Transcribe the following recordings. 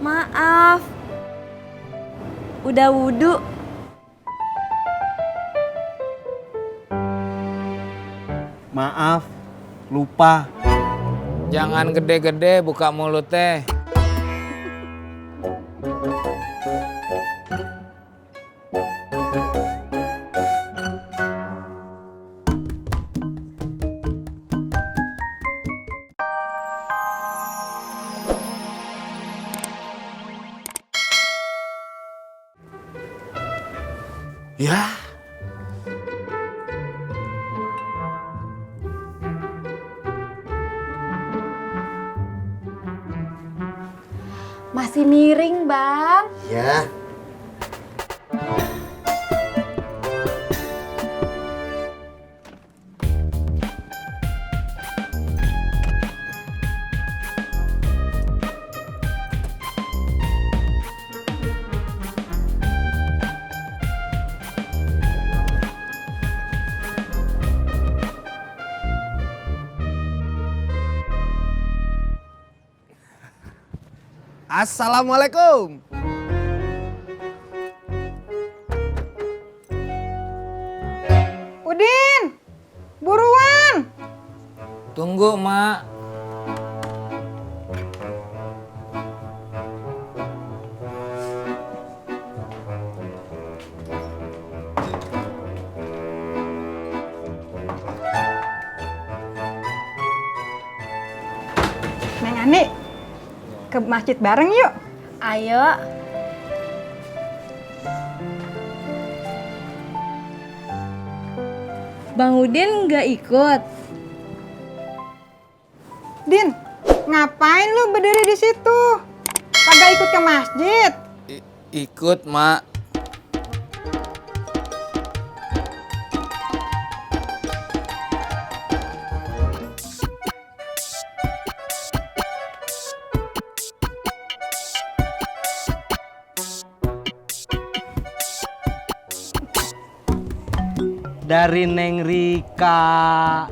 Maaf, udah wudhu. Maaf, lupa. Jangan gede-gede buka mulut teh. Ya, Masih miring, Bang. ya. Assalamualaikum. Udin, buruan. Tunggu, Mak. Neng Ani, ke masjid bareng yuk. Ayo. Bang Udin nggak ikut? Din, ngapain lu berdiri di situ? Kagak ikut ke masjid? Ikut, Mak. Dari Neng Rika.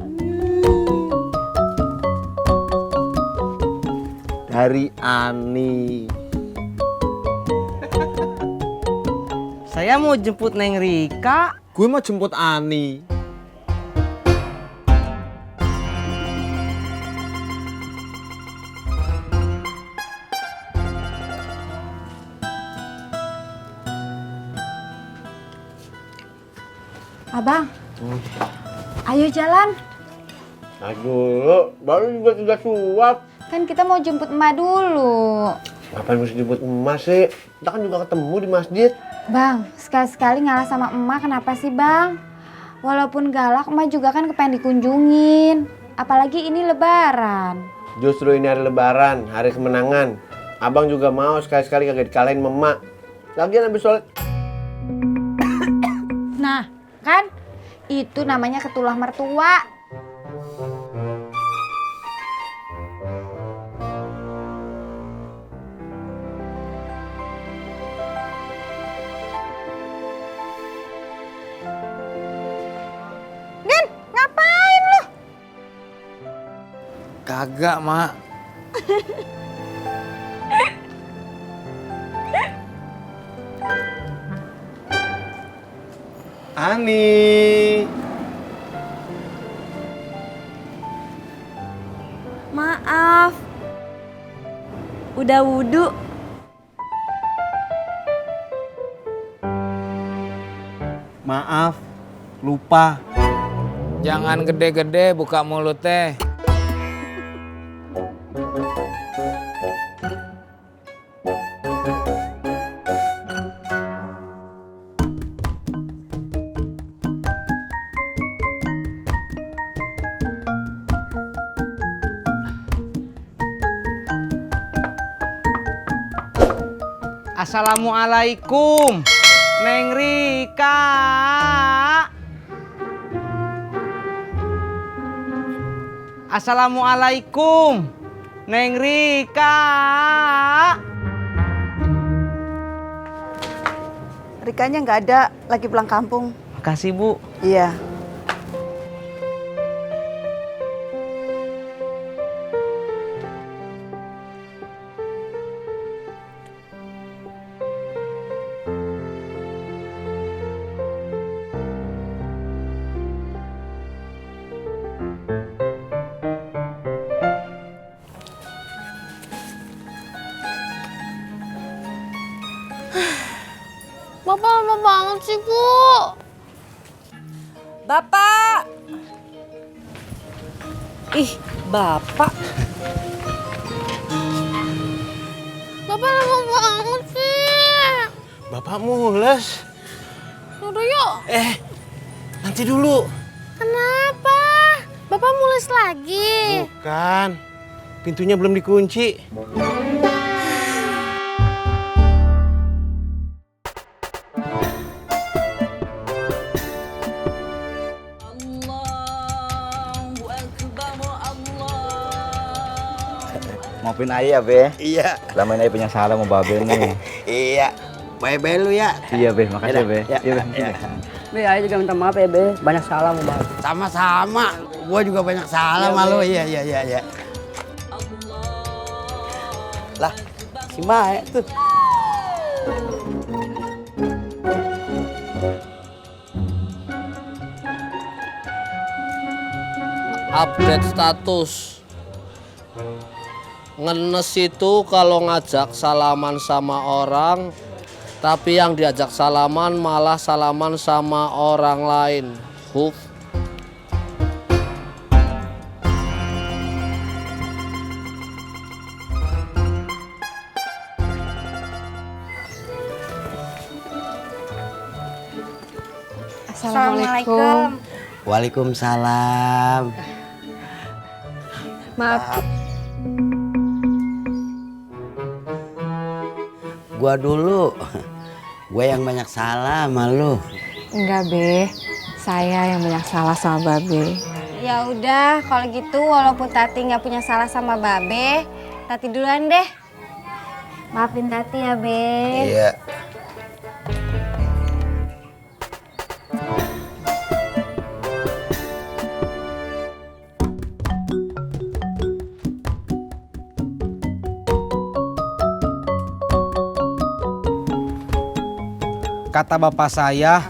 Dari Ani. Saya mau jemput Neng Rika. Gue mau jemput Ani. Abang, ayo jalan. Aduh, baru juga 3 suap. Kan kita mau jemput emak dulu. Ngapain mesti jemput emas sih? Kita kan juga ketemu di masjid. Bang, sekali-sekali ngalah sama emak kenapa sih, Bang? Walaupun galak, emak juga kan kepengen dikunjungin. Apalagi ini lebaran. Justru ini hari lebaran, hari kemenangan. Abang juga mau sekali-sekali kagak dikalahin emak. Lagian habis sholat. Nah, kan? Itu namanya ketulah mertua. Din, ngapain lu? Kagak, Mak. Ani. Maaf, udah wudhu. Maaf, lupa. Jangan gede-gede buka mulut teh. Assalamualaikum, Neng Rika. Assalamualaikum, Neng Rika. Rikanya nggak ada, lagi pulang kampung. Makasih, Bu. Iya. banget sih, Bu? Bapak! Ih, Bapak. Bapak lama banget sih. Bapak mules. Udah yuk. Nanti dulu. Kenapa? Bapak mules lagi. Bukan. Pintunya belum dikunci. Maafin Ayah ya, Be. Iya. Selama ini Ayah punya salah sama Babe nih. Iya. Bye-bye lu ya. Iya, Be. Makasih ya, Be. Ya, Iya, Be. ya. Be, Ayah juga minta maaf ya, Be. Banyak salah mau Babe. Sama-sama. Gua juga banyak salah sama lu. Iya. Lah, si Mae tuh. Update status. Ngenes itu kalau ngajak salaman sama orang, tapi yang diajak salaman malah salaman sama orang lain. Huf. Assalamualaikum. Waalaikumsalam. Maaf. Gua dulu. Gua yang banyak salah sama lu. Enggak, Be. Saya yang banyak salah sama Babe. Ya udah, kalau gitu walaupun Tati nggak punya salah sama Babe, Tati duluan deh. Maafin Tati ya, Be. Iya. Kata bapak saya,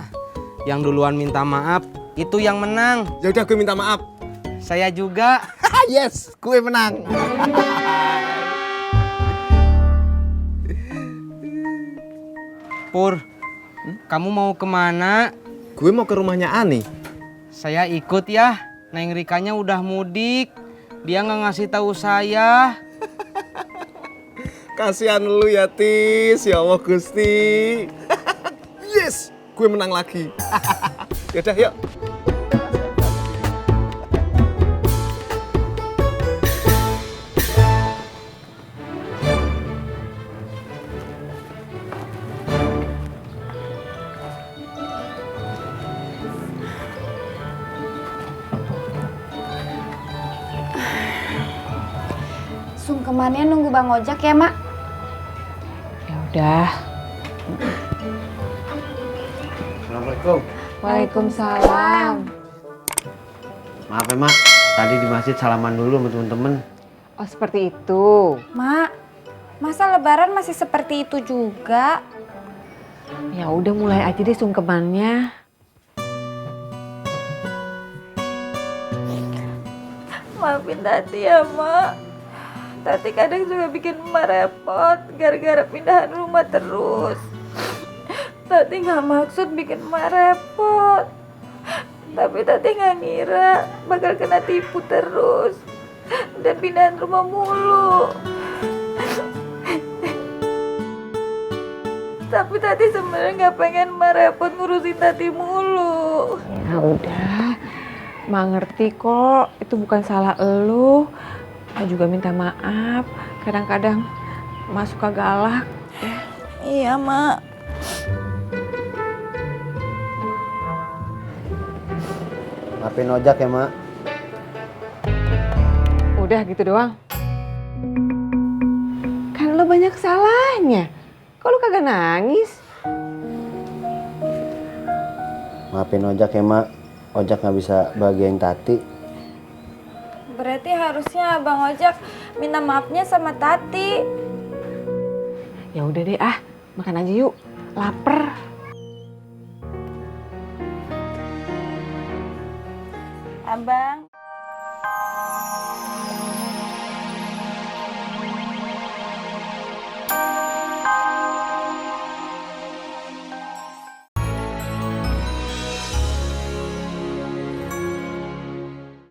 yang duluan minta maaf itu yang menang. Ya udah gue minta maaf. Saya juga. Yes, gue menang. Pur, kamu mau kemana? Gue mau ke rumahnya Ani. Saya ikut ya. Neng Rikanya udah mudik. Dia nggak ngasih tahu saya. Kasihan lu ya, Tis. Ya Allah, Gusti. Yes, gue menang lagi. Yaudah, yuk. Sungkemannya nunggu Bang Ojak ya, Mak? Ya udah. Assalamualaikum. Waalaikumsalam. Maaf ya, Mak. Tadi di masjid salaman dulu sama temen-temen. Oh, seperti itu. Mak, masa lebaran masih seperti itu juga? Ya udah mulai aja deh sungkemannya. Maafin Tati ya, Mak. Tati kadang juga bikin Emak repot gara-gara pindahan rumah terus. Tati nggak maksud bikin Emak repot. Tapi Tati nggak ngira bakal kena tipu terus. Dan pindahan rumah mulu. Tapi Tati sebenarnya nggak pengen Emak repot ngurusin Tati mulu. Ya udah. Mak ngerti kok, itu bukan salah elu. Mak juga minta maaf. Kadang-kadang Mak suka galak. Iya, Mak. Maafin Ojak ya, Mak. Udah gitu doang. Kan lo banyak salahnya. Kok lo kagak nangis? Maafin Ojak ya, Mak. Ojak nggak bisa bahagiain Tati. Berarti harusnya Abang Ojak minta maafnya sama Tati. Ya udah deh makan aja yuk. Laper. Abang.